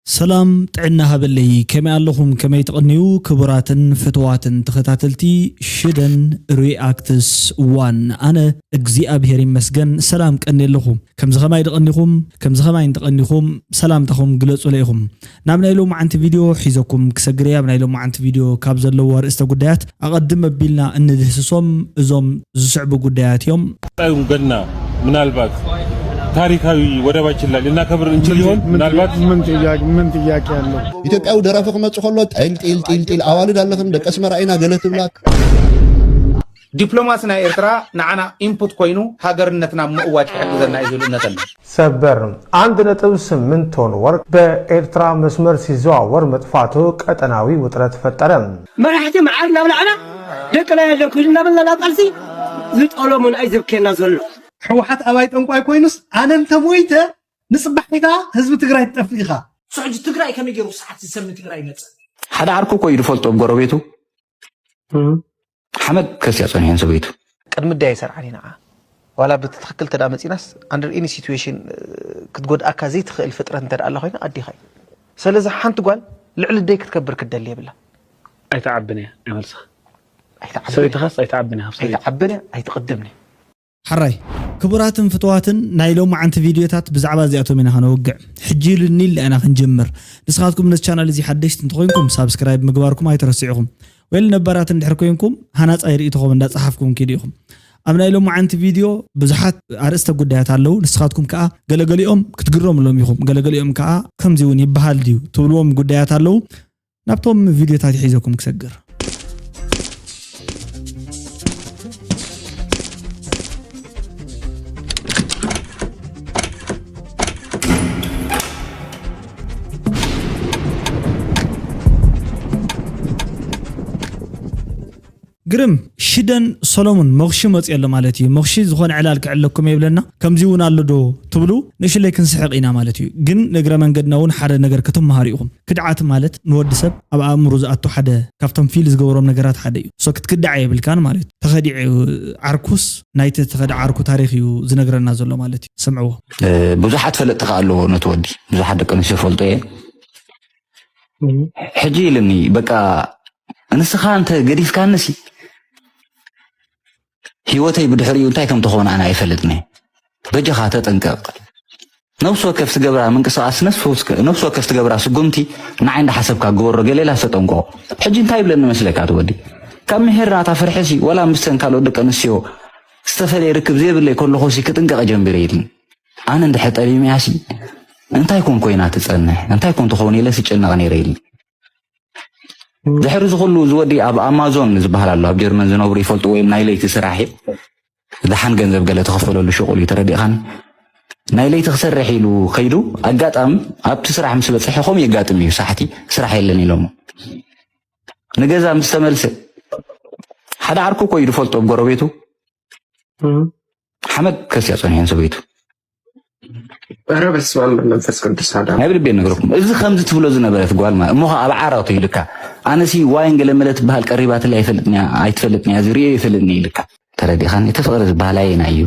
ሰላም ጥዕና ሃበለይ፣ ከመይ ኣለኹም? ከመይ ትቕንዩ? ክቡራትን ፍትዋትን ተኸታተልቲ ሽደን ሪኣክትስ ዋን፣ ኣነ እግዚኣብሔር ይመስገን ሰላም ቀኒ ኣለኹ። ከምዚ ኸማይ ድቐኒኹም፣ ከምዚ ኸማይ እንተቐኒኹም ሰላምታኹም ግለጹለ ኢኹም። ናብ ናይ ሎማዓንቲ ቪድዮ ሒዘኩም ክሰግር እየ። ኣብ ናይ ሎማዓንቲ ቪድዮ ካብ ዘለዉ ኣርእስተ ጉዳያት ኣቐድም ኣቢልና እንድህስሶም እዞም ዝስዕቡ ጉዳያት እዮም። ቀጣዩ ገና ምናልባት ታሪካዊ ወደባችን ላይ ልናከብር እንችል ይሆን? ምናልባት ምን ጥያቄ፣ ምን ጥያቄ አለው? ኢትዮጵያዊ ደራፊ ክመጽእ ከሎ ጢል ጢል ጢል ጢል ኣዋልድ ኣለኽን ደቂ ኣስመራ ኢና ገለ ትብላ። ዲፕሎማሲ ናይ ኤርትራ ንዓና ኢንፑት ኮይኑ ሃገርነትና ምእዋጅ ክሕግዘና እዩ ዝብል እምነት ኣለኒ። ሰበር። አንድ ነጥብ ስምንት ቶን ወርቅ በኤርትራ መስመር ሲዘዋወር መጥፋቱ ቀጠናዊ ውጥረት ፈጠረ። መራሕቲ መዓር እናብላዕና ደቅና የለን ኩሉ እናበልና ናብ ቃልሲ ዝጠለሙን ኣይዘብኬና ዘሎ። ሕወሓት ኣባይ ጠንቋይ ኮይኑስ ኣነ እንተሞይተ ንፅባሒታ ህዝቢ ትግራይ ትጠፍእ ኢኻ። ስዑዲ ትግራይ ከመይ ገይሩ ሰዓት ዝሰሚ ትግራይ ይመፅእ? ሓደ ዓርኩ እኮ እዩ ዝፈልጦ ብጎረቤቱ። ሓመድ ከስያ ጸኒሐን ሰበይቱ። ቅድሚ ዳይ ሰርዓን ኢና። ዋላ ብቲ ትኽክል ተዳ መጺናስ under any situation ክትጎድኣካ ዘይትኽእል ፍጥረት እንተ ኣላ ኮይና ኣዲኻ እዩ። ስለዚ ሓንቲ ጓል ልዕሊ ደይ ክትከብር ክትደሊ የብላ። ኣይትዓብን እያ ይመልስኻ። ኣይትዓብን ሰበይትኻስ ኣይትዓብን እያ። ኣይትዓብን እያ ኣይትቕድምን እያ። ሓራይ ክቡራትን ፍትዋትን ናይ ሎማዓንቲ ቪድዮታት ብዛዕባ እዚኣቶም ኢና ከነውግዕ። ሕጂ ኢሉኒ ኢልና ኢና ክንጅምር። ንስኻትኩም ነዚ ቻናል እዚ ሓደሽቲ እንተኾይንኩም ሳብስክራይብ ምግባርኩም ኣይትረስዑኹም። ወይል ነባራት እንድሕር ኮይንኩም ሃናጻይ ርእይቶኹም እንዳጸሓፍኩም ኪዱ ኢኹም። ኣብ ናይ ሎማዓንቲ ቪድዮ ብዙሓት ኣርእስተ ጉዳያት ኣለዉ። ንስኻትኩም ከኣ ገለገሊኦም ክትግረምሎም ኢኹም፣ ገለገሊኦም ከኣ ከምዚ እውን ይበሃል ድዩ ትብልዎም ጉዳያት ኣለዉ። ናብቶም ቪድዮታት ሒዘኩም ክሰግር። ግርም ሽደን ሰሎሙን ሞኽሺ መፅኡ ኣሎ ማለት እዩ። ሞኽሺ ዝኾነ ዕላል ክዕለኩም የብለና። ከምዚ እውን ኣሎ ዶ ትብሉ ንእሽለይ ክንስሕቕ ኢና ማለት እዩ። ግን ንእግረ መንገድና እውን ሓደ ነገር ክትመሃሩ ኢኹም። ክድዓት ማለት ንወዲ ሰብ ኣብ ኣእምሮ ዝኣቱ ሓደ ካብቶም ፊል ዝገብሮም ነገራት ሓደ እዩ። ሶ ክትክዳዕ የብልካን ማለት እዩ። ተኸዲዑ ዓርኩስ ናይቲ ተኸደ ዓርኩ ታሪኽ እዩ ዝነግረና ዘሎ ማለት እዩ። ስምዕዎ። ብዙሓት ፈለጥቲ ከኣ ኣለዎ ነቲ ወዲ። ብዙሓት ደቂ ኣንስትዮ ፈልጦ እየ። ሕጂ ኢልኒ በቃ ንስኻ እንተ ገዲፍካንሲ ህይወተይ ብድሕሪኡ እንታይ ከም ትኸውን ኣነ ኣይፈልጥን እየ። በጃኻ ተጠንቀቕ። ነፍሲ ወከፍ ትገብራ ምንቅስቓስ ነፍሲ ወከፍ ትገብራ ስጉምቲ ንዓይ እንዳሓሰብካ ግበሮ ገለ ኢላ ዝተጠንቀቑ። ሕጂ እንታይ ይብለኒ መስለካ እቲ ወዲ? ካብ ምሄር ናታ ፍርሒሲ ወላ ምስተን ካልኦት ደቂ ኣንስትዮ ዝተፈለየ ርክብ ዘይብለይ ከለኹሲ ክጥንቀቕ ጀምቢረ ኢልኒ። ኣነ እንድሕር ጠሊመያሲ እንታይ ኮን ኮይና ትጸንሕ እንታይ ኮን ትኸውን ኢለ ስጨነቕ ነይረ ኢልኒ። ድሕሪ እዚ ኩሉ እዚ ወዲ ኣብ ኣማዞን ዝበሃል ኣሎ ኣብ ጀርመን ዝነብሩ ይፈልጥዎ እዮም ናይ ለይቲ ስራሕ እዩ። ደሓን ገንዘብ ገለ ተኸፈለሉ ሽቁል እዩ ተረዲእኻኒ። ናይ ለይቲ ክሰርሕ ኢሉ ከይዱ ኣጋጣሚ ኣብቲ ስራሕ ምስ በፅሐ ከምኡ የጋጥም እዩ ሳሕቲ ስራሕ የለን ኢሎሞ ንገዛ ምስ ተመልሰ ሓደ ዓርኩ እኮ እዩ ዝፈልጦ ብጎረቤቱ ሓመድ ከስያ ጸኒሐን ሰበይቱ ኧረ በስመ ኣብ መንፈስ ቅዱስ ኣዳ ናይ ብልቤ ነግረኩም እዚ ከምዚ ትብሎ ዝነበረት ጓል ማለት እሞ ኣብ ዓራቱ ኢልካ ኣነሲ ዋይን ገለ መለ ትበሃል ቀሪባትለይ ኣይፈልጥንያ ኣይትፈልጥንያ እዚ ሪኦ ይፈልጥኒ ኢልካ ተረዲኻኒ እቲ ፍቕሪ ዝበሃል ኣየና እዩ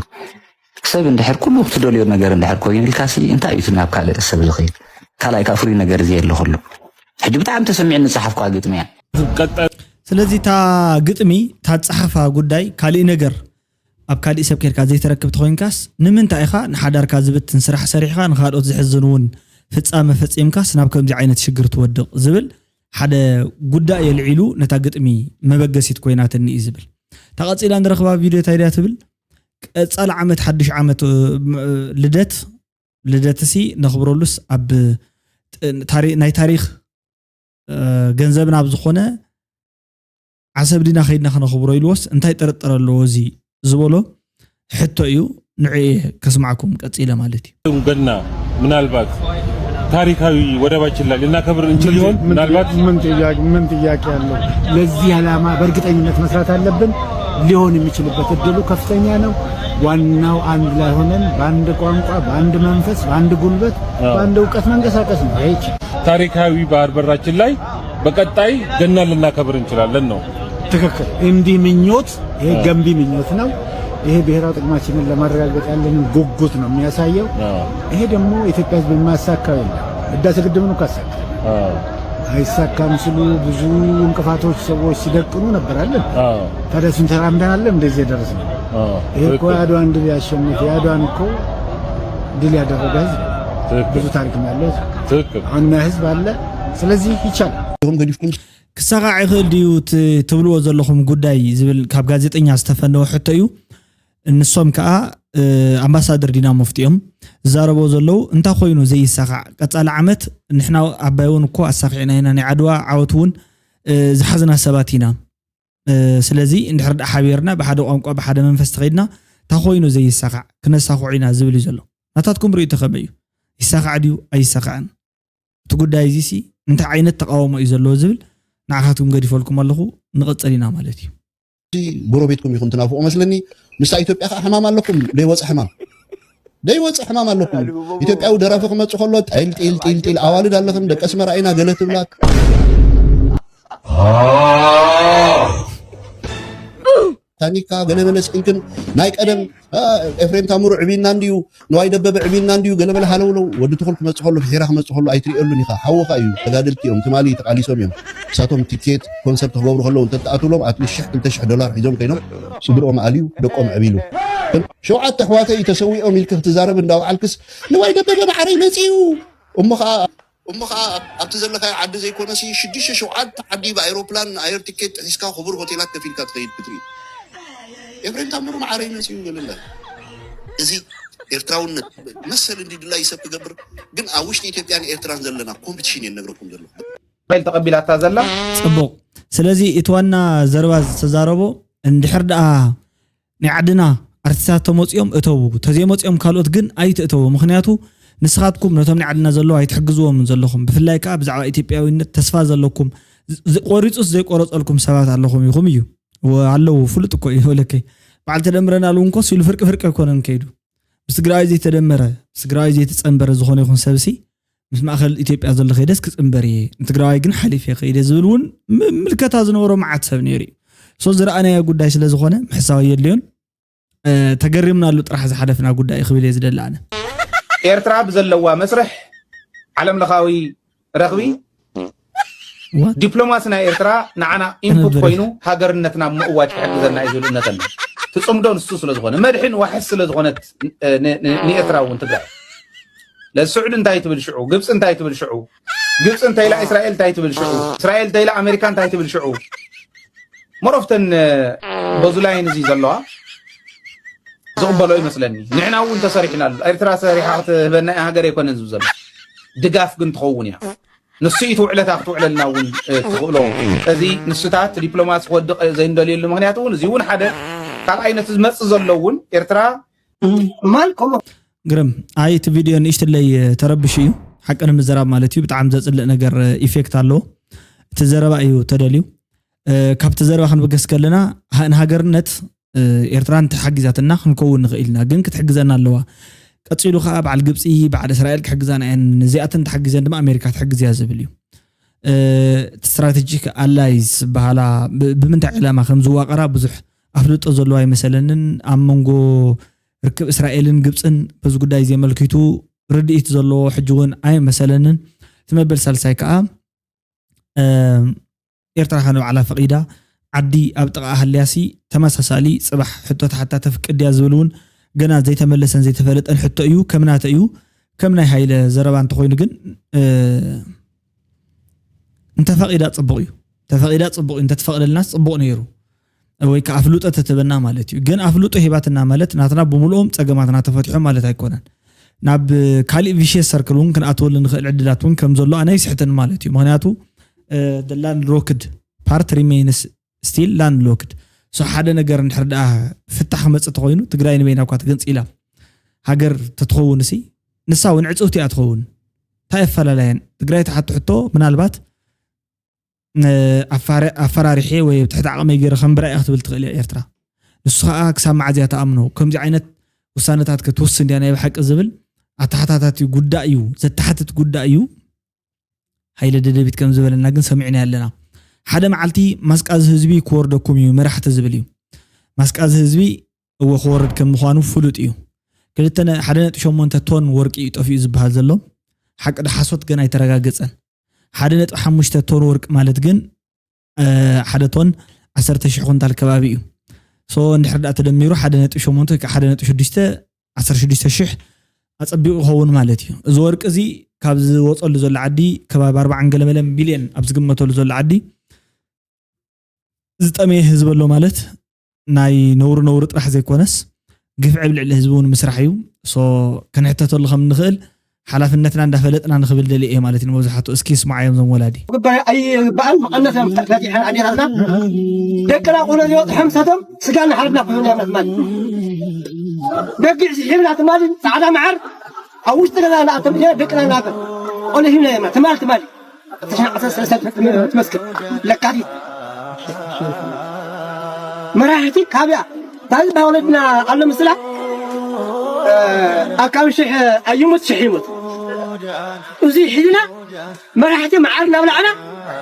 ሰብ እንድሕር ኩሉ ክትደልዮ ነገር እንድሕር ኮይኑ ኢልካሲ እንታይ እዩ እቲ ናብ ካልእ ሰብ ዝኽእል ካልኣይ ከዓ ፍሉይ ነገር እዚ የለ ኩሉ ሕጂ ብጣዕሚ ተሰሚዑ ንፀሓፍኳ ግጥሚ እያ ስለዚ እታ ግጥሚ እታ ጸሓፋ ጉዳይ ካሊእ ነገር ኣብ ካሊእ ሰብ ከድካ ዘይተረክብ ተኾይንካስ ንምንታይ ኢኻ ንሓዳርካ ዝብትን ስራሕ ሰሪሕኻ ንኻልኦት ዝሕዝን እውን ፍጻመ ፈጺምካስ ናብ ከምዚ ዓይነት ሽግር ትወድቕ ዝብል ሓደ ጉዳይ የልዒሉ ነታ ግጥሚ መበገሲት ኮይናትኒ እዩ ዝብል እታ ቀጺላ ንረኽባ ቪድዮ እንታይ ድያ ትብል ቀጻሊ ዓመት ሓድሽ ዓመት ልደት ልደትሲ ነኽብረሉስ ኣብ ናይ ታሪኽ ገንዘብና ኣብ ዝኾነ ዓሰብ ዲና ከይድና ክነኽብሮ ኢልዎስ እንታይ ጥርጥር ኣለዎ እዚ ዝበሎ ሕቶ እዩ ንዕኡ እየ ከስማዕኩም ቀፂለ ማለት እዩ ገና ምናልባት ታሪካዊ ወደባችን ላይ ልናከብር እንችል ይሆን? ምናልባት ምን ጥያቄ ምን ጥያቄ አለው? ለዚህ ዓላማ በእርግጠኝነት መስራት አለብን። ሊሆን የሚችልበት እድሉ ከፍተኛ ነው። ዋናው አንድ ላይ ሆነን በአንድ ቋንቋ፣ በአንድ መንፈስ፣ በአንድ ጉልበት፣ በአንድ እውቀት መንቀሳቀስ ነው። ይሄ ይቻላል። ታሪካዊ ባህር በራችን ላይ በቀጣይ ገና ልናከብር እንችላለን ነው። ትክክል። እንዲህ ምኞት ይሄ ገንቢ ምኞት ነው። ይሄ ብሔራዊ ጥቅማችንን ለማረጋገጥ ያለንን ጉጉት ነው የሚያሳየው። ይሄ ደግሞ የኢትዮጵያ ሕዝብ የማያሳካው የለም። ህዳሴ ግድብን እኮ አሳካ አይሳካም ስሉ ብዙ እንቅፋቶች ሰዎች ሲደቅኑ ነበር አለ። ታዲያ እሱን ተራምደን አለ እንደዚህ የደረስነው። ይሄ እኮ የአድዋን ድል ያሸነፈ፣ የአድዋን እኮ ድል ያደረገ ህዝብ ብዙ ታሪክ ነው ያለው። አሁን ህዝብ አለ። ስለዚህ ይቻላል። ክሳኻዕ ይኽእል ድዩ ትብልዎ ዘለኹም ጉዳይ ዝብል ካብ ጋዜጠኛ ዝተፈነወ ሕቶ እዩ። ንሶም ከዓ ኣምባሳደር ዲና ሙፍቲ እዮም ዝዛረብዎ ዘለዉ። እንታይ ኮይኑ ዘይሳኻዕ? ቀፃሊ ዓመት ንሕና ኣባይ እውን እኮ ኣሳኺዕና ኢና። ናይ ዓድዋ ዓወት እውን ዝሓዝና ሰባት ኢና። ስለዚ እንድሕር ደኣ ሓቢርና ብሓደ ቋንቋ ብሓደ መንፈስ ተኸይድና፣ እንታይ ኮይኑ ዘይሳኻዕ? ክነሳኽዖ ኢና ዝብል እዩ ዘሎ። ናታትኩም ርእይቶ ከመይ እዩ? ይሳኻዕ ድዩ ኣይሳኻዕን? እቲ ጉዳይ እዚ ሲ እንታይ ዓይነት ተቃውሞ እዩ ዘለዎ ዝብል ንዓኻትኩም ገዲፈልኩም ኣለኹ። ንቐጽል ኢና ማለት እዩ። ጎረቤትኩም ኢኹም ትናፍቆ መስለኒ። ምስታ ኢትዮጵያ ከዓ ሕማም ኣለኩም፣ ደይወፀ ሕማም ደይወፀ ሕማም ኣለኩም። ኢትዮጵያዊ ደራፊ ክመፅእ ከሎ ጢል ጢል ጢል ጢል ኣዋልድ ኣለኽን ደቂ ኣስመራ ኢና ገለ ትብላ። ታኒካ ገለ መለ ስኢንክን ናይ ቀደም ኤፍሬም ታምሩ ዕብና እንድዩ፣ ንዋይ ደበበ ዕብና እንድዩ፣ ገለ መለ ሃለውለው። ወዲ ትኹል ክመፅእ ከሎ፣ ፍሒራ ክመፅእ ከሎ ኣይትሪኦሉን ኢኻ። ሓውኻ እዩ፣ ተጋደልቲ እዮም፣ ትማሊ ተቃሊሶም እዮም። እሳቶም ቲኬት ኮንሰርት ክገብሩ ከለዉ እንተተኣትውሎም ኣትሊስት ሽሕ ክልተ ሽሕ ዶላር ሒዞም ኮይኖም ስድርኦም ኣልዩ ደቆም ዕቢሉ። ሸውዓተ ኣሕዋተይ ተሰዊኦም ኢልክ ክትዛረብ እንዳውዓልክስ ንዋይ ደበበ ማዕረይ መፅዩ እሞ ከዓ እሞ ከዓ ኣብቲ ዘለካዮ ዓዲ ዘይኮነሲ ሽዱሽተ ሸውዓተ ዓዲ ብኣይሮፕላን ኣየር ቲኬት ጥሒስካ ክቡር ሆቴላት ከፊልካ ትኸይድ ክትርኢ። ኤፍሬም ታምሩ ማዕረይ መፅዩ ይብል ኣሎ። እዚ ኤርትራውነት መሰል እንዲ ድላይ ሰብ ክገብር ግን ኣብ ውሽጢ ኢትዮጵያን ኤርትራን ዘለና ኮምፒቲሽን እየ ነግረኩም ዘሎ። ፋይል ተቐቢላታ ዘላ። ጽቡቕ። ስለዚ እቲ ዋና ዘረባ ዝተዛረቦ እንድሕር ደኣ ናይ ዓድና ኣርቲስታት ተመፅኦም እተዉ፣ ተዘይመፅኦም ካልኦት ግን ኣይትእተዉ። ምኽንያቱ ንስኻትኩም ነቶም ናይ ዓድና ዘለዉ ኣይትሕግዝዎም ዘለኹም። ብፍላይ ከዓ ብዛዕባ ኢትዮጵያዊነት ተስፋ ዘለኩም፣ ዝ- ዝ- ቆሪፁስ ዘይቆረፀልኩም ሰባት ኣለኹም ኢኹም እዩ። ወ- ኣለዉ፣ ፍሉጥ እኮ እዩ ወለከይ። በዓል ተደምረናሉ እንኮ ሲሉ ፍርቂ ፍርቂ ኣይኮነን ከይዱ። ምስ ትግራዋይ ዘይተደመረ፣ ምስ ትግራዋይ ዘይተፀንበረ ዝኾነ ይኹን ሰብሲ ምስ ማእኸል ኢትዮጵያ ዘሎ ከይደስ ክፅንበር እየ፣ ንትግራዋይ ግን ሓሊፈ ከይደ ዝብል እውን ም- ምልከታ ዝነበሮ መዓት ሰብ ነይሩ እዩ። ሶ ዝረኣናዮ ጉዳይ ስለ ዝኾነ ምሕሳው የድልዮን። ተገሪምናሉ ጥራሕ ዝሓለፍና ጉዳይ እዩ ክብል እየ ዝደሊ ኣነ። ኤርትራ ብዘለዋ መስርሕ ዓለም ለኻዊ ረኽቢ ዲፕሎማሲ ናይ ኤርትራ ንዓና ኢንፑት ኮይኑ ሃገርነትና ምእዋጅ ክሕግዘና እዩ ዝብል እምነት ኣለኒ። ትፅምዶ ንሱ ስለ ዝኾነ መድሕን ዋሕስ ስለ ዝኾነት ንኤርትራ እውን ትግራይ ለስዑዲ እንታይ ትብል ሽዑ ግብፂ እንታይ ትብል ሽዑ ግብፂ እንተኢላ እስራኤል እንታይ ትብል ሽዑ እስራኤል እንተኢላ ኣሜሪካ እንታይ ትብል ሽዑ ሞሮፍተን በዙ ላይን እዚ ዘለዋ ዝቕበሎ ይመስለኒ። ንሕና እውን ተሰሪሕናሉ። ኤርትራ ሰሪሓ ክትህበና እያ ሃገር ኣይኮነን ዝብል ዘሎ። ድጋፍ ግን ትኸውን እያ። ንሱ እዩ ትውዕለታ ክትውዕለልና እውን ትኽእሎ። እዚ ንስታት ዲፕሎማሲ ክወድቕ ዘይንደልየሉ ምክንያት እውን እዚ እውን ሓደ ካልኣይ ነቲ ዝመፅእ ዘሎ እውን ኤርትራ ግርም ኣይ እቲ ቪድዮ ንእሽትለይ ተረብሹ እዩ ሓቂ ንምዝራብ ማለት እዩ። ብጣዕሚ ዘፅልእ ነገር ኢፌክት ኣለዎ። እቲ ዘረባ እዩ ተደልዩ። ካብቲ ዘረባ ክንብገስ ከለና ንሃገርነት ኤርትራ እንተሓጊዛትና ክንከውን ንኽእል ኢና፣ ግን ክትሕግዘና ኣለዋ። ቀፂሉ ከዓ በዓል ግብፂ በዓል እስራኤል ክሕግዛና እየን፣ እዚኣተን ተሓጊዘን ድማ ኣሜሪካ ትሕግዝ እያ ዝብል እዩ። እቲ ስትራቴጂክ ኣላይዝ ዝበሃላ ብምንታይ ዕላማ ከም ዝዋቀራ ብዙሕ ኣፍልጦ ዘለዎ ኣይመሰለንን። ኣብ መንጎ ርክብ እስራኤልን ግብፅን በዚ ጉዳይ እዚ ኣመልኪቱ ርድኢት ዘለዎ ሕጂ እውን ኣይመሰለንን። እቲ መበል ሳልሳይ ከዓ ኤርትራ ከ ንባዕላ ፈቒዳ ዓዲ ኣብ ጥቓኣ ሃልያሲ ተመሳሳሊ ጽባሕ ሕቶ ትሓታ ተፍቅድ ድያ ዝብል እውን ገና ዘይተመለሰን ዘይተፈለጠን ሕቶ እዩ። ከም ናተ እዩ ከም ናይ ሃይለ ዘረባ እንተኾይኑ ግን እንተፈቒዳ ጽቡቕ እዩ። ተፈቒዳ ጽቡቕ እዩ። እንተትፈቕደልናስ ጽቡቕ ነይሩ። ወይ ከዓ ኣፍልጦ ተትህበና ማለት እዩ። ግን ኣፍልጦ ሂባትና ማለት ናትና ብምልኦም ጸገማትና ተፈቲሖም ማለት ኣይኮነን። ናብ ካሊእ ቪሽየስ ሰርክል እውን ክንኣትወሉ ንኽእል ዕድላት እውን ከም ዘሎ ኣነ ኣይስሕትን ማለት እዩ። ምክንያቱ the landlocked part remains still landlocked። So ሓደ ነገር እንድሕር ደኣ ፍታሕ ክመፅእ ተኮይኑ ትግራይ ንበይና እኳ ተገንፂላ ሃገር ተትኸውን ሲ ንሳ እውን ዕፅውቲ እያ ትኸውን። እንታይ ኣፈላለየን? ትግራይ ትሓቶ ሕቶ ምናልባት ኣፈራሪሐ ወይ ትሕቲ ዓቕመይ ገይረ ከንብራ እያ ክትብል ትኽእል እያ ኤርትራ። ንሱ ከዓ ክሳብ መዓዝ እያ ትኣምኖ? ከምዚ ዓይነት ውሳነታት ክትውስን ድያ ናይ ብሓቂ ዝብል ኣተሓታታቲ ጉዳይ እዩ፣ ዘተሓትት ጉዳይ እዩ። ሃይለ ደደቢት ከም ዝበለና ግን ሰሚዕና ኣለና። ሓደ መዓልቲ ማስቃዚ ህዝቢ ክወርደኩም እዩ መራሕቲ ዝብል እዩ። ማስቃዚ ህዝቢ እወ ክወርድ ከም ምዃኑ ፍሉጥ እዩ። ክልተ ሓደ ነጥቢ ሸሞንተ ቶን ወርቂ እዩ ጠፊኡ ዝበሃል ዘሎ። ሓቂ ዶ ሓሶት ገና ኣይተረጋገፀን። ሓደ ነጥቢ ሓሙሽተ ቶን ወርቂ ማለት ግን ሓደ ቶን ዓሰርተ ሽሕ ኩንታል ከባቢ እዩ። ሶ እንድሕር ዳ ተደሚሩ ሓደ ነጥቢ ሸሞንተ ወይ ሓደ ነጥቢ ሽዱሽተ ዓሰርተ ሽዱሽተ ሽሕ ኣፀቢቑ ይኸውን ማለት እዩ። እዚ ወርቂ እዚ ካብ ዝወፀሉ ዘሎ ዓዲ ከባቢ ኣርባዓን ገለመለን ቢልዮን ኣብ ዝግመተሉ ዘሎ ዓዲ ዝጠመየ ህዝቢ ኣሎ ማለት ናይ ነውሪ ነውሪ ጥራሕ ዘይኮነስ ግፍዒ ኣብ ልዕሊ ህዝቢ እውን ምስራሕ እዩ። ሶ ክንሕተተሉ ከም እንኽእል ሓላፍነትና እንዳፈለጥና ንኽብል ደሊ እየ ማለት እዩ። ንመብዛሕትኡ እስኪ ስማዓዮም ዞም ወላዲ። ግበር ኣይግባእን መቐነስ እዮም ፈቲሐን ኣዴታትና ደቅና ቆሎ ዝወፅሐም ሰቶም ስጋና ሓርድና ክህሉ ማለት በጊዕ ሒብና ትማሊ ፃዕዳ መዓር ኣብ ውሽጢ ገዛ ናኣቶም ደቅና ናፈ ቆሎ ሂብና የማ ትማሊ ትማሊ ትመስክር ለካቲት መራሕቲ ካብያ ታዚ ባወለድና ኣሎ ምስላ ኣካብ ሽሕ ኣይሙት ሽሕ ይሙት እዚ ሒዝና መራሕቲ መዓር እናብላዕና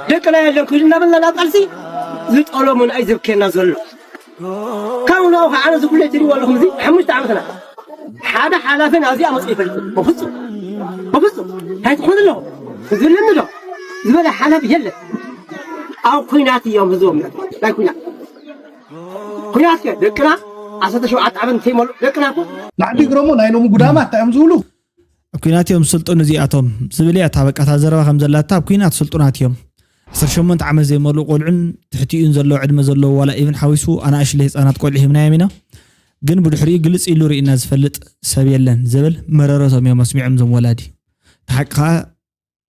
ደቅና የለን ክሉ እናበልና ናብ ቃልሲ ዝጠሎ መንኣይ ዘብኬና ዘሎ ካብ ናው ከዓ ነዚ ኩለ ትሪእዎ ኣለኹም እዚ ሓሙሽተ ዓመትና ሓደ ሓላፊ ናብዚኣ መፅኡ ይፈልጥ በፍፁም በፍፁም እንታይ ትኾን ኣለኹ ዝልምዶ ዝበለ ሓላፊ የለን ኣብ ኩናት እዮም ህዝቦም ናይ ኩናት ኩናት ከ ደቅና ዓሰርተ ሸውዓተ ዓመት እንተይመሉ ደቅና እኮ ንዓዲ ግረሞ ናይ ሎሚ ጉዳማት እንታይ እዮም ዝብሉ ኣብ ኩናት እዮም ስልጡን እዚኣቶም ዝብል እያ እታ በቃ እታ ዘረባ ከም ዘላታ ኣብ ኩናት ስልጡናት እዮም ዓሰርተ ሸሞንተ ዓመት ዘይመልኡ ቆልዑን ትሕቲኡን ዘለዉ ዕድመ ዘለዉ ዋላ ኢብን ሓዊሱ ኣናእሽለ ህፃናት ቆልዑ ሂብናዮም ኢና ግን ብድሕሪኡ ግልፅ ኢሉ ርኢና ዝፈልጥ ሰብ የለን ዝብል መረረቶም እዮም ኣስሚዖም ዞም ወላዲ እቲ ሓቂ ከዓ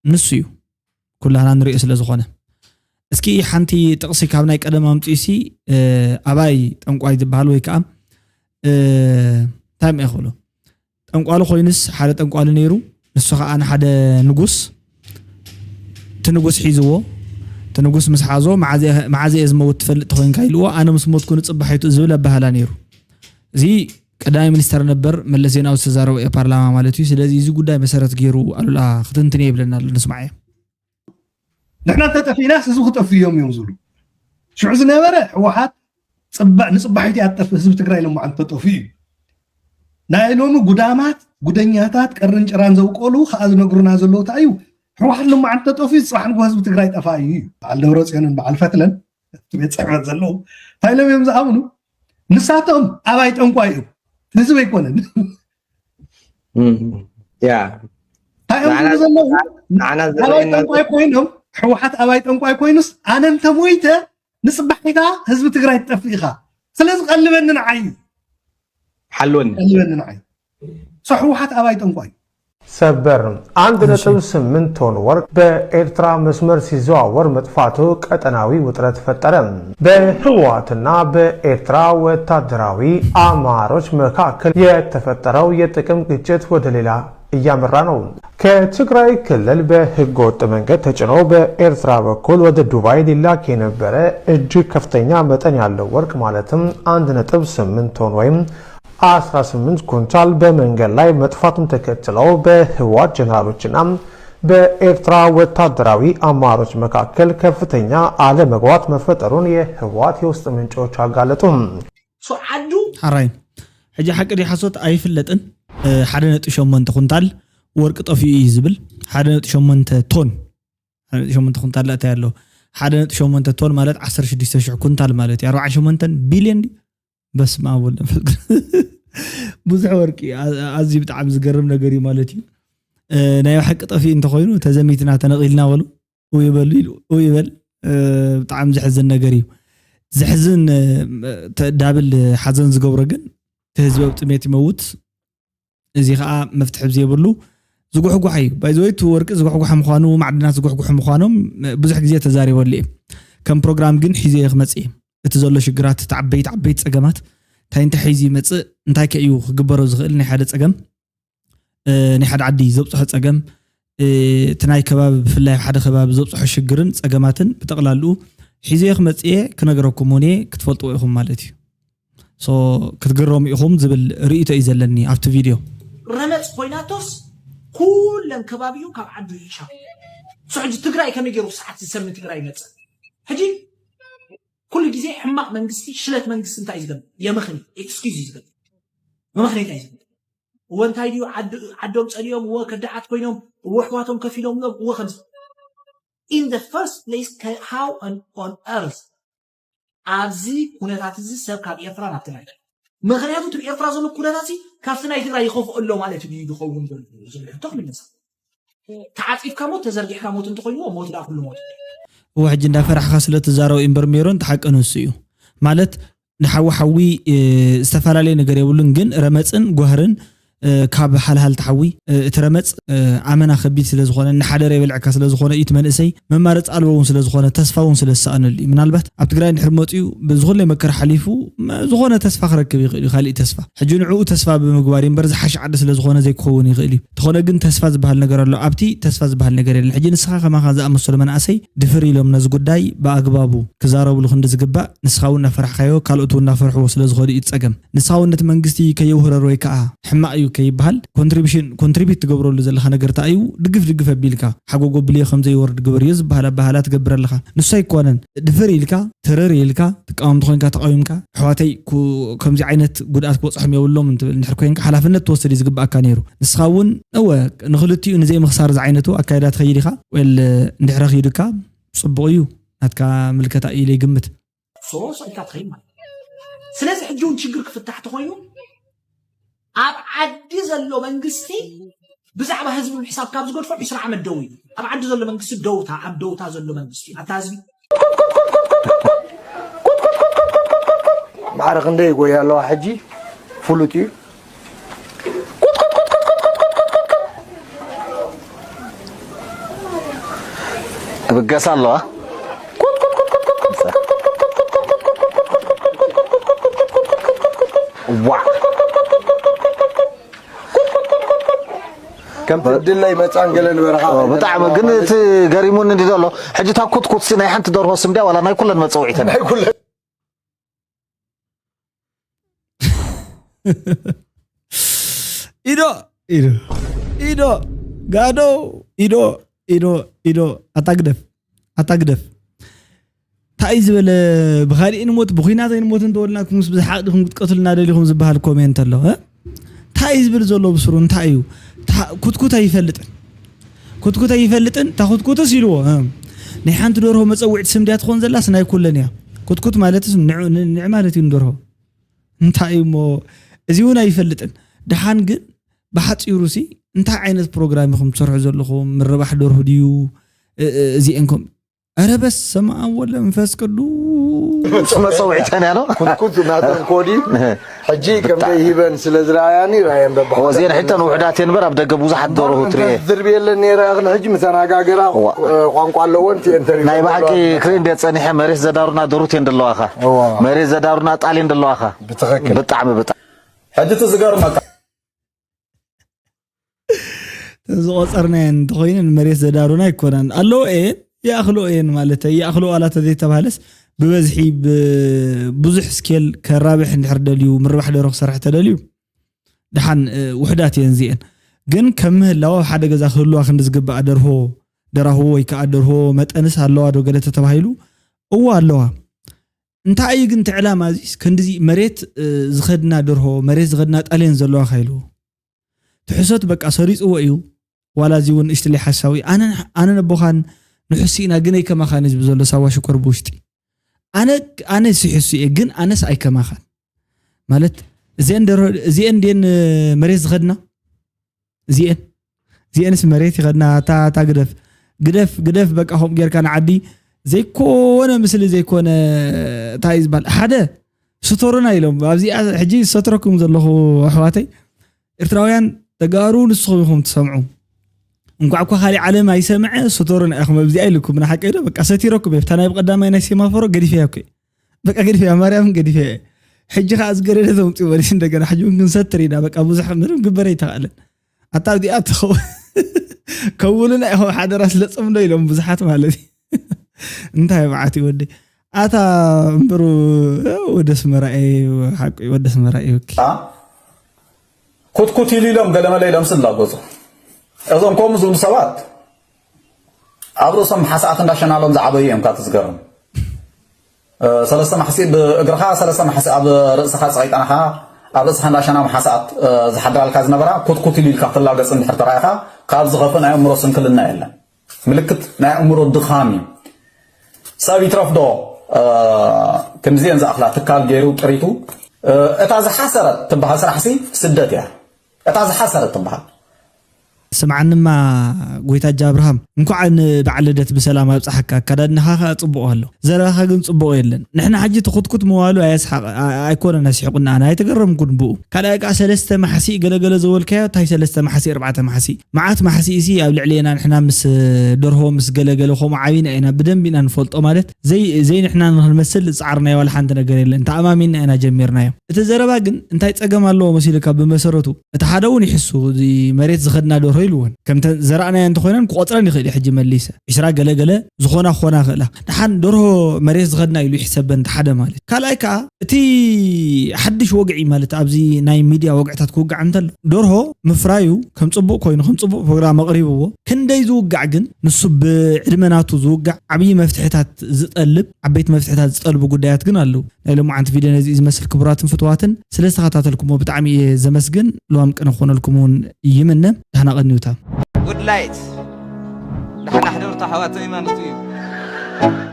ንሱ እዩ ኩላህና ንሪኦ ስለ ዝኾነ እስኪ ሓንቲ ጥቕሲ ካብ ናይ ቀደም ኣምፅኡ ሲ ኣባይ ጠንቋይ ዝበሃል ወይ ከዓ እንታይ ምእያ ክብሎ ጠንቋሊ ኮይኑስ ሓደ ጠንቋሊ ነይሩ ንሱ ከዓ ንሓደ ንጉስ እቲ ንጉስ ሒዝዎ እቲ ንጉስ ምስ ሓዞ መዓዘ እየ ዝመውት ትፈልጥ ተኮይንካ ኢልዎ ኣነ ምስ ሞትኩ ንፅባሒቱ ዝብል ኣባህላ ነይሩ እዚ ቀዳማይ ሚኒስተር ነበር መለስ ዜናዊ ዝተዛረቦ እየ ፓርላማ ማለት እዩ ስለዚ እዚ ጉዳይ መሰረት ገይሩ ኣሉላ ክትንትን እየ ይብለና ኣሎ ንስማዕ እየ ንሕና እንተጠፊእናስ ህዝቢ ክጠፍኡ እዮም እዮም ዝብሉ ሽዑ ዝነበረ ህወሓት ንፅባሒቱ እያ ትጠፍእ ህዝቢ ትግራይ ለማዓንቲ ተጠፍኡ እዩ ናይ ሎሚ ጉዳማት ጉደኛታት ቀርን ጭራን ዘብቆሉ ከዓ ዝነግሩና ዘለዉ እንታይ እዩ ህወሓት ለማዓንቲ ተጠፍኡ ፅባሕ ንጎ ህዝቢ ትግራይ ጠፋ እዩ እዩ በዓል ደብረፅዮንን በዓል ፈትለን ቤት ፅሕፈት ዘለዉ እንታይ ኢሎም እዮም ዝኣምኑ ንሳቶም ኣባይ ጠንቋይ እዮም ህዝቢ ኣይኮነን ያ እንታይ እዮም ዝብሉ ዘለዉ ኣባይ ጠንቋይ ኮይኖም ህወሓት ኣባይ ጠንቋይ ኮይኑስ ኣነ እንተሞይተ ንፅባሒታ ህዝቢ ትግራይ ትጠፍእ ኢኻ ስለዚ ቀልበኒ ንዓይ እዩ ሓልወኒ ቀልበኒ ንዓይ ሶ ህወሓት ኣባይ ጠንቋይ ሰበር አንድ ነጥብ ስምንት ቶን ወርቅ በኤርትራ መስመር ሲዘዋወር መጥፋቱ ቀጠናዊ ውጥረት ፈጠረ። በህወሓትና በኤርትራ ወታደራዊ አማሮች መካከል የተፈጠረው የጥቅም ግጭት ወደ ሌላ እያመራ ነው። ከትግራይ ክልል በህገወጥ መንገድ ተጭኖ በኤርትራ በኩል ወደ ዱባይ ሊላክ የነበረ እጅግ ከፍተኛ መጠን ያለው ወርቅ ማለትም አንድ ነጥብ ስምንት ቶን ወይም አስራ ስምንት ኩንታል በመንገድ ላይ መጥፋቱን ተከትለው በህወሓት ጀነራሎችና በኤርትራ ወታደራዊ አማሮች መካከል ከፍተኛ አለመግባባት መፈጠሩን የህወሓት የውስጥ ምንጮች አጋለጡ። ዓዱ ሓራይ ሕጂ ሓቂ ድዩ ሓሶት ኣይፍለጥን ሓደ ነጥቢ ሸሞንተ ኩንታል ወርቂ ጠፊኡ እዩ ዝብል ሓደ ነጥቢ ሸሞንተ ቶን ሓደ ነጥቢ ሸሞንተ ኩንታል ላእታይ ኣሎ ሓደ ነጥቢ ሸሞንተ ቶን ማለት ዓሰርተ ሽዱሽተ ሽሕ ኩንታል ማለት እዩ ኣርባዓን ሸሞንተን ቢልዮን ድዩ በስመ ኣብ ወወልድ ወመንፈስ ቅዱስ ብዙሕ ወርቂ ኣዝዩ ብጣዕሚ ዝገርም ነገር እዩ ማለት እዩ ናይ ብሓቂ ጠፊኡ እንተኮይኑ ተዘሚትና ተነቂልና በሉ እው ይበሉ ኢሉ እው ይበል ብጣዕሚ ዘሕዝን ነገር እዩ ዘሕዝን ዳብል ሓዘን ዝገብሮ ግን እቲ ህዝቢ ኣብ ጥሜት ይመውት እዚ ከዓ መፍትሒ ብዘይብሉ ዝጉሕጓሕ እዩ ባይዘወይ እቲ ወርቂ ዝጉሕጓሕ ምኳኑ ማዕድናት ዝጉሕጉሑ ምኳኖም ብዙሕ ግዜ ተዛሪበሉ እየ ከም ፕሮግራም ግን ሒዘ ክመፅ እየ እቲ ዘሎ ሽግራት እቲ ዓበይቲ ዓበይቲ ፀገማት እንታይ እንታይ ሒዙ ይመፅእ እንታይ ከ እዩ ክግበሮ ዝኽእል ናይ ሓደ ፀገም ናይ ሓደ ዓዲ ዘብፅሖ ፀገም እቲ ናይ ከባቢ ብፍላይ ሓደ ከባቢ ዘብፅሖ ሽግርን ፀገማትን ብጠቕላልኡ ሒዘ ክመፅእ እየ ክነግረኩም እውን ክትፈልጥዎ ኢኹም ማለት እዩ ክትግረሙ ኢኹም ዝብል ርእይቶ እዩ ዘለኒ ኣብቲ ቪድዮ ረመፅ ኮይናቶስ ኩለን ከባቢኡ ካብ ዓዱ ይሻ ሕጂ ትግራይ ከመይ ገይሩ ሰዓት ዝሰምን ትግራይ ይመፅእ ሕጂ ኩሉ ግዜ ሕማቕ መንግስቲ ሽለት መንግስቲ እንታይ ዝገብር የምኽኒ ኤክስኪዝ እዩ ዝገብር መምኽኒ እንታይ ዝገብር እወ እንታይ ድዩ ዓድ- ዓዶም ጸሊኦም እወ ከዳዓት ኮይኖም እወ ኣሕዋቶም ከፊሎምሎም እወ ከምዚ in the first place how on, on earth ኣብዚ ኩነታት እዚ ሰብ ካብ ኤርትራ ናብ ትግራይ ምክንያቱ እቲ ኤርትራ ዘሎ ኩነታት ካብቲ ናይ ትግራይ ይኸፍኦ ኣሎ ማለት እዩ ዝኸውን ዘሎ ዝብል ሕቶ ክምለስ ተዓፂፍካ ሞት ተዘርጊሕካ ሞት እንተኮይኑ ሞት ዳ ኩሉ ሞት እወ ሕጂ እንዳፈራሕካ ስለ ትዛረብ እምበር ሜሮን ተሓቀ ንሱ እዩ ማለት ንሓዊ ሓዊ ዝተፈላለየ ነገር የብሉን ግን ረመፅን ጓህርን ካብ ሃልሃል ተሓዊ እቲ ረመፅ ኣመና ከቢድ ስለ ዝኾነ እናሓደረ የበልዕካ ስለ ዝኾነ እዩ እቲ መንእሰይ መማረፂ ኣልቦ እውን ስለ ዝኾነ ተስፋ እውን ስለ ዝሰኣነሉ እዩ ምናልባት ኣብ ትግራይ እንድሕር መፅኡ ብዝኹለይ መከራ ሓሊፉ ዝኾነ ተስፋ ክረክብ ይኽእል እዩ ካሊእ ተስፋ ሕጂ ንዕኡ ተስፋ ብምግባር እምበር ዝሓሽ ዓዲ ስለ ዝኾነ ዘይክኸውን ይኽእል እዩ ተኾነ ግን ተስፋ ዝበሃል ነገር ኣሎ ኣብቲ ተስፋ ዝበሃል ነገር የለን ሕጂ ንስኻ ከማኻ ዝኣመሰሉ መናእሰይ ድፍር ኢሎም ነዚ ጉዳይ ብኣግባቡ ክዛረብሉ ክንዲ ዝግባእ ንስኻ እውን እናፈራሕካዮ ካልኦት እውን እናፈርሕዎ ስለ ዝኾኑ እዩ ፀገም ንስኻ እውን ነቲ መንግስቲ ከየውህረር ወይ ከዓ ሕማቕ እዩ ከይበሃል ኮንትሪቢሽን ኮንትሪቢት ትገብረሉ ዘለኻ ነገር እንታይ እዩ ድግፍ ድግፍ ኣቢልካ ሓጎጎ ብልዮ ከም ዘይወርድ ግበር እዩ ዝበሃል ኣባህላ ትገብር ኣለኻ ንሱ ኣይኮነን ድፍር ኢልካ ትርር ኢልካ ትቃወምቲ ኮይንካ ተቃዊምካ ኣሕዋተይ ከምዚ ዓይነት ጉድኣት ክበፅሖም የብሎም እንትብል እንድሕር ኮይንካ ሓላፍነት ትወስድ እዩ ዝግባኣካ ነይሩ ንስኻ እውን እወ ንክልቲኡ ንዘይምኽሳር ዝዓይነቱ ኣካይዳ ትኸይድ ኢኻ ወል እንድሕረ ክይዱካ ፅቡቕ እዩ ናትካ ምልከታ ኢለ ይግምት ሶ ሰልካ ትኸይድ ማለት ስለዚ ሕጂ እውን ችግር ክፍታሕ ተኮይኑ ኣብ ዓዲ ዘሎ መንግስቲ ብዛዕባ ህዝቢ ምሕሳብ ካብ ዝገድፎም ዒስራ ዓመት ደው እዩ ኣብ ዓዲ ዘሎ መንግስቲ ደውታ ኣብ ደውታ ዘሎ መንግስቲ እዩ ኣብታ ህዝቢ ማዕረ ክንደይ ይጎያ ኣለዋ ሕጂ ፍሉጥ እዩ ትብገስ ኣለዋ ዋ ከምቲ ድላይ መፃን ገለ ንበረኻ ብጣዕሚ ግን እቲ ገሪሙኒ እንዲ ዘሎ ሕጂ እታ ኩትኩት ናይ ሓንቲ ደርሆ ስም ድያ ዋላ ናይ ኩለን መፀውዒተን ኢዶ ኢዶ ኢዶ ጋዶ ኢዶ ኢዶ ኢዶ ኣታ ግደፍ ኣታ ግደፍ እንታይ ዝበለ ብኻሊእ ንሞት ብኩናት ኣይንሞት እንተወልና ኩምስ ብዝሓቅ ዲኹም ክትቀትሉና ደሊኹም ዝበሃል ኮሜንት ኣሎ እንታይ እዩ ዝብል ዘሎ ብስሩ እንታይ እዩ ኩትኩት ኣይፈልጥን ኩትኩት ኣይፈልጥን እታ ኩትኩትስ ኢልዎ ናይ ሓንቲ ደርሆ መፀውዒት ስም ድያ ትኾን ዘላስ ናይ ኩለን እያ ኩትኩት ማለትስ ንዕ ማለት እዩ ንደርሆ እንታይ እዩ እሞ እዚ እውን ኣይፈልጥን ደሓን ግን ብሓፂሩ ሲ እንታይ ዓይነት ፕሮግራም ኢኹም ትሰርሑ ዘለኹም ምርባሕ ደርሁ ድዩ እዚኤንኩም ኧረ በስመ ኣብ ወወልድ ወመንፈስ ቅዱስ መፀውዒተን ያለው ኩትኩት ናተን ኮዲ ሕጂ ከም ዘይሂበን ስለ ዝረኣያኒ ራየን በባሕቶ እዚኤን ሕተን ውሕዳት እየን በር ኣብ ደገ ብዙሓት ደርሁ ትርኤ ዝርብ የለን ነይረ እኽን ሕጂ ምተናጋገራ ቋንቋ ኣለወን ትየን ተሪፈን ናይ ብሓቂ ክርኢ እንደ ፀኒሐ መሬት ዘዳሩና ደሩት እየን ደለዋኻ መሬት ዘዳሩና ጣል እየን ደለዋኻ ብትኽክል ብጣዕሚ ብጣዕሚ ሕጂ እቲ ዝገርመካ ዝቆፀርናየን እንተኮይነን መሬት ዘዳሩና ኣይኮናን ኣለዎ እየን ይኣኽልኦ እየን ማለት ይኣኽልኦ ዋላ ተዘይተባሃለስ ብበዝሒ ብዙሕ ስኬል ከራብሕ እንድሕር ደልዩ ምርባሕ ደርሆ ክሰርሕ ተደልዩ ደሓን ውሕዳት እየን እዚኤን ግን ከም ምህላው ኣብ ሓደ ገዛ ክህልዋ ክንዲ ዝግባኣ ደርሆ ደራሁ ወይ ከዓ ደርሆ መጠንስ ኣለዋ ዶ ገለ ተተባሂሉ እዋ ኣለዋ እንታይ እዩ ግን ትዕላማ እዚስ ክንድዚ መሬት ዝኸድና ደርሆ መሬት ዝኸድና ጣልየን ዘለዋ ካይልዎ ትሕሶት በቃ ሰሪፅዎ እዩ ዋላ እዚ እውን እሽትለይ ሓሳዊ ኣነ ነቦኻን ንሕሱ ኢና ግን ኣይከማኻን ዝብ ዘሎ ሳዋ ሽኮር ብውሽጢ ኣነ ኣነ ስሕሱ እየ ግን ኣነስ ኣይከማኻን ማለት እዚአን ደሮ እዚአን እንዴን መሬት ዝኸድና እዚአን እዚአንስ መሬት ይኸድና እታ እታ ግደፍ ግደፍ ግደፍ በቃ ከምኡ ጌርካ ንዓዲ ዘይኮነ ምስሊ ዘይኮነ እንታይ ዝበሃል ሓደ ስቶርና ኢሎም ኣብዚኣ ሕጂ ዝሰትረኩም ዘለኹ ኣሕዋተይ ኤርትራውያን ተጋሩ ንስኹም ኢኹም ትሰምዑ እንኳዕ እኳ ካሊእ ዓለም ኣይሰምዐ ስቶርና ኢኹም ኣብዚኣ ኢልኩም ንሓቀ ዶ በቃ ሰቲረኩም እየ ብታ ናይ ብቀዳማይ ናይ ሴማፎሮ ገዲፈያ እኮ በቃ ገዲፈያ ማርያምን ገዲፈያ ሕጂ ከዓ ዝገደደ ተምፅኡ ወዲስ እንደገና ሕጂ እውን ክንሰትር ኢና በቃ ብዙሕ ምንም ግበር ኣይተኽእልን ኣታ ኣብዚኣ ትኸው ከውሉና ኢኹም ሓደራ ስለ ፅምዶ ኢሎም ብዙሓት ማለት እዩ እንታይ መዓት እዩ ወዲ ኣታ እምበሩ ወደስ መራኤ ሓቂ ወደስ መራኤ ወኪ ኩትኩት ኢሉ ኢሎም ገለመለ ኢሎም ስላገፁ እዞም ከምኡ ዝብሉ ሰባት ኣብ ርእሶም ሓሰኣት እንዳሸናሎም ዝዓበዩ እዮም ካብቲ ዝገርም ሰለስተ ማሕሲ ብእግርኻ ሰለስተ ማሕሲ ኣብ ርእስኻ ፀቂጠናኻ ኣብ ርእስኻ እንዳ ሸናም ሓሳኣት ዝሓድራልካ ዝነበራ ኩትኩት ኢሉ ኢልካ ክትላገጽ እንድሕር ተራኢኻ፣ ካብ ዝኸፍእ ናይ ኣእምሮ ስንክልና የለን። ምልክት ናይ ኣእምሮ ድኻም እዩ። ሰብ ይትረፍዶ ክንድዚአን ዝኣኽላ ትካል ገይሩ ጥሪቱ? እታ ዝሓሰረት ትበሃል ስራሕሲ ስደት እያ። እታ ዝሓሰረት ትበሃል። ስምዓንማ ጎይታ ኣጃ ኣብርሃም፣ እንኳዕ ንበዓል ልደት ብሰላም ኣብፀሓካ። ኣካዳድናኻ ከዓ ፅቡቕ ኣሎ፣ ዘረባኻ ግን ፅቡቕ የለን። ንሕና ሕጂ ትኹትኩት ምዋሉ ኣየስሓቕ ኣይኮነን ኣስሒቑና፣ ኣነ ኣይተገረምኩን ብኡ። ካልኣይ ከዓ ሰለስተ ማሕሲእ ገለገለ ዘበልካዮ፣ እንታይ ሰለስተ ማሕሲእ ኣርባዕተ ማሕሲእ? መዓት ማሕሲእ ሲ ኣብ ልዕሌና ንሕና ምስ ደርሆ ምስ ገለገለ ከምኡ ዓቢና ኢና፣ ብደንብ ኢና ንፈልጦ። ማለት ዘይ ዘይንሕና ንክንመስል ዝፀዓርናዮ ዋላ ሓንቲ ነገር የለን፣ ተኣማሚንና ኢና ጀሚርናዮ። እቲ ዘረባ ግን እንታይ ፀገም ኣለዎ መሲልካ? ብመሰረቱ እቲ ሓደ እውን ይሕሱ፣ እዚ መሬት ዝኸድና ደርሆ ኢልዎን ከምተን ዘራእናዮ እንተኮይነን ክቆፅረን ይኽእል እዩ። ሕጂ መሊሰ ዒስራ ገለ ገለ ዝኾና ክኾና ክእላ። ደሓን ደርሆ መሬት ዝኸድና ኢሉ ይሕሰበን እቲ ሓደ ማለት። ካልኣይ ከዓ እቲ ሓድሽ ወግዒ ማለት ኣብዚ ናይ ሚድያ ወግዕታት ክውጋዕ እንተሎ ደርሆ ምፍራዩ ከም ፅቡቅ ኮይኑ ከም ፅቡቅ ፕሮግራም ኣቕሪብዎ፣ ክንደይ ዝውጋዕ ግን ንሱ ብዕድመ ናቱ ዝውጋዕ ዓብዪ መፍትሕታት ዝጠልብ ዓበይቲ መፍትሕታት ዝጠልቡ ጉዳያት ግን ኣለዉ። ናይ ሎማዓንቲ ቪድዮ ነዚ እዩ ዝመስል። ክቡራትን ፍትዋትን ስለ ዝተኸታተልኩሞ ብጣዕሚ እየ ዘመስግን። ልዋም ቅነ ክኾነልኩም እውን ይምነ። ዳሕና ቀንዩታ። ጉድ ላይት ዳሕና ሕደርቱ ኣሕዋት ዘይማኖት እዩ።